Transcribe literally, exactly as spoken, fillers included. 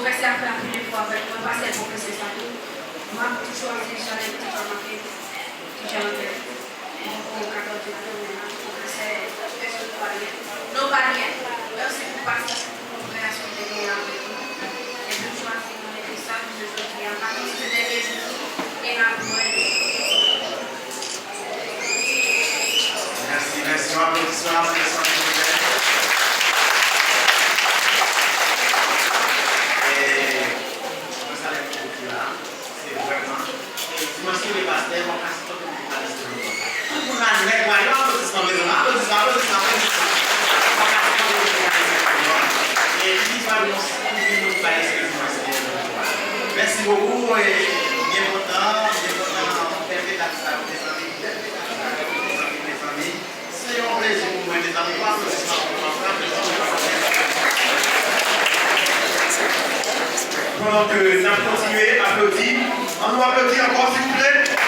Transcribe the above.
Mèsi a fè anpil efò avèk mwen, pa sèl pwofesè sa tou. M ap chwazi Jean-Luc Tijan Marquet, Tijan Lambert. Mwen pran katòz diplòm, pwofesè, pèsonn pa gen. Non, pa gen. Mèsi pou pasyans, pou konpreyansyon ke w te genyen avèk nou. Epi w chwazi mwen, epi sa, jounen jodi a, m pa konn si se dènye jou, e n ap wè. Mèsi, mèsi. Yon aplodisman, aplodisman, silvouplè. E, mwen salye tout moun ki la. Se vrèman, e, dimanch ki vini, pastè, mwen pa sipòte moun ki pale sou moun konsa. Tout moun la nèt, mwen, yon aplodisman, mezanmi, aplodisman, aplodisman, aplodisman. Mwen pa sipòte moun ki pale sou moun konsa. E, ki pa yon moun ki pale sou dimanch ki vini. Mèsi bokou, e, byen kontan, byen kontan, bèl medam sa yo, mezanmi, bèl medam sa yo, mezanmi, mezanmi. Se yon plezi pou mwen, mezanmi, yon aplodisman pou mwen, yon aplodisman pou mwen. Pandan ke n ap kontinye aplodi, ann nou aplodi ankò, silvouplè.